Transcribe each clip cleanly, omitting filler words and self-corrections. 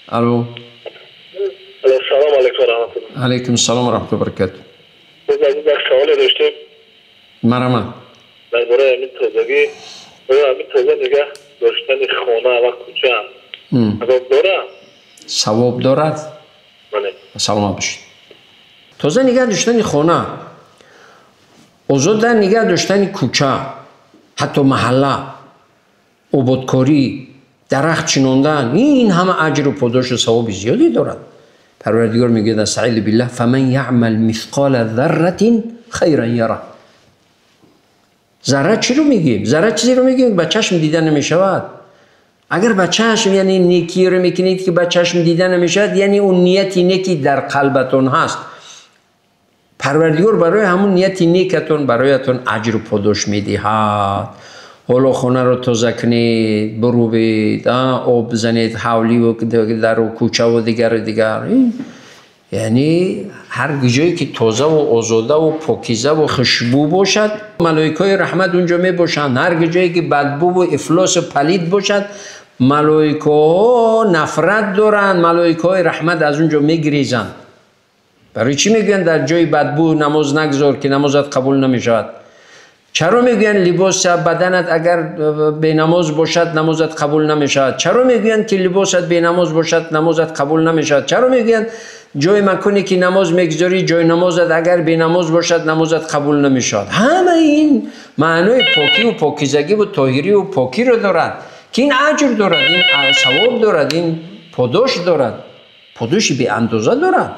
Алло. Алло, салом алейкум ва раҳматуллоҳ. Алейкум салом ва раҳматуллоҳ ва баракатуҳ. Як саволе доштем. Марҳамат. Дар бораи ҳамин тозагӣ, оё ҳамин тоза нигоҳ доштани хона ва кӯча савоб дорад? Савоб дорад? Бале. Саломат бошед. Тоза нигоҳ доштани хона, озода нигоҳ доштани кӯча, ҳатто маҳалла, ободкорӣ, дарахт чинондан, ин ҳама аҷру подошу савоби зиёде дорад. Парвардигор мегӯяд: астаизу биллаҳ, фаман яъмал мисқола зарратин хайран яра. Зарра чиро мегӯем? Зарра чизеро мегӯем, ба чашм дида намешавад. Агар ба чашм, яъне некиро мекунед, ки ба чашм дида намешавад, яъне он нияти неки дар қалбатон ҳаст, Парвардигор барои ҳамун нияти некатон бароятон аҷру подош медиҳад. Ҳоло хонаро тоза кунед, бурубед, об бизанед, ҳавливу дару кӯчаву дигару дигар. Яъне ҳар ҷое ки тозаву озодаву покизаву хушбӯ бошад, малоикаҳои раҳмат унҷо мебошанд. Ҳар ҷое ки бадбӯву ифлосу палид бошад, малоикаҳо нафрат доранд, малоикаҳои раҳмат аз унҷо мегирезанд. Барои чӣ мегӯянд дар ҷои бадбӯ намоз нагзор, ки намозат қабул намешавад? Чаро мегӯянд либоса баданат агар бенамоз бошад, намозат қабул намешавад? Чаро мегӯянд ки либосат бенамоз бошад, намозат қабул намешавад? Чаро мегӯянд ҷои маконе ки намоз мегузорӣ, ҷои намозат агар бенамоз бошад, намозат қабул намешавад? Ҳама ин маънои покиву покизагиву тоҳириву покиро дорад, ки ин аҷр дорад, ин савоб дорад, ин подош дорад, подоши беандоза дорад.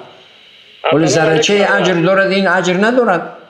Ҳоло заррачаи аҷр дорад, ин аҷр надорад.